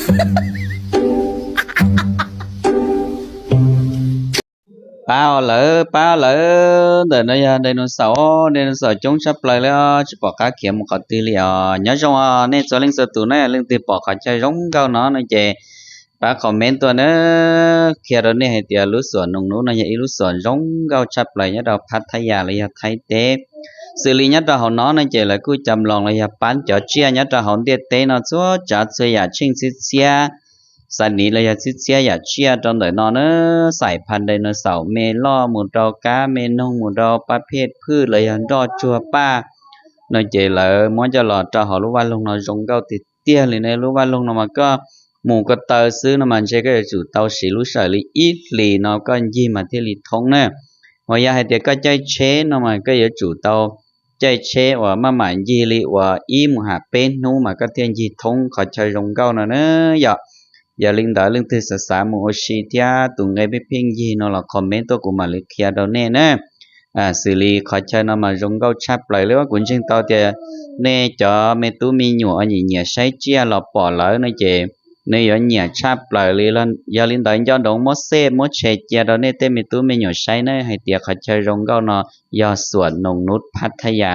ປາເອົາເລີຍ ປາເອົາເລີຍ ເດີນະຍາໄດໂນເສົາ ໄດໂນເສົາຈົ່ງຊາບໄປແລ້ວ ຈະປອກກາຂຽມຂອງຕື່ເລີຍ ຍາຊົງອາເນໂຊເລັງໂຊຕູນະ ເລັງຕື່ປອກຂອງໃຈຊົງເກົ່າເນາະ ນະເຈ ປາຄອມເມັນຕົວເນີ ເຄຍໂດເນໃຫ້ເຕຍ ລູກສວນນົງນູນະ ຍາອີລູກສວນຊົງເກົ່າຊາບໄປ ຍາດອກພັດທະຍາ ລະຍາໄທເຕ ສື່ລີຍາດອກເຮົາເນາະ ນະເຈ ລະກູ້ຈຳລອງ ລະຍາປານຈອດເຈຍ ຍາດອກເຮົາເດເຕເນາະ ຊວດຈາດຊວຍຢາດເຊັ່ງຊິດເຊຍ ສະໜີ ລະຍາຊິດເຊຍຢາດເຊຍ ຕອນເດີນອນເນີ ສາຍພັນໄດໂນເສົາ ເມລໍ ໝູດອກາ ເມນົງ ໝູດອກປະເພດພືດ ລະຍາດອກຈົວປາ ນອຍເຈເລີ ມວນຈະຫຼອດຕາເຮົາລູກວ່າລົງນອນ ຊົງເກົ່າຕິດ ເຕຍ ຫຼື ໃນລູກວ່າລົງນຳມາກໍ ໝູກະເຕີ ຊື້ນ້ຳມັນເຊ ກໍຈະຈູເຕົາສີລູກສາຍ ຫຼື ອີ່ຫຼີເນາະ ກໍຢີມາເທຍລີທົ່ງເນີ ວ່າຢາກໃຫ້ເຕຍກໍໃຈເຊເນາະ ມັນກໍຈະຈູເຕົາໃຈເຊ ວ່າມາໝານຢີລີ ວ່າອີ່ໝູຫາເປ້ໜູ ມາກໍເທຍຢີທົ່ງ ຂໍໃຈຊົງເກົ່າເນາະ ຍາ ຢາລິງດາ ລຶງຖືສາສາ ໝູໂອຊີ ເທຍ ຕຸງໄງເພງຢີເນາະ ລະຄອມເມັນຕົວກູມາ ຫຼື ເຄຍໂດເນເນີ ອາ ສື່ລີ ຂໍໃຈນຳມາຊົງເກົ່າຊາບໄປ ຫຼືວ່າກຸນເຊີງເຕົາເຕຍ ເນຈອ ເມຕູ້ເມຍູ ອາຍິເນຍ ໄຊເຈຍ ລອປອລາວ ນະເຈ ເນຢໍເນຍ ຊາບໄປ ຫຼື ຢາລິນດາ ຍອດດົງ ໂມເຊ ໂມເຊ ເຈຍ ດອເນເຕ ເມຕູ້ເມຍູ ໄຊເນີ ໃຫ້ເຕຍ ຂໍໃຈຊົງເກົ່າເນາະ ຍອດສວນນົງນູດ ພັດທະຍາ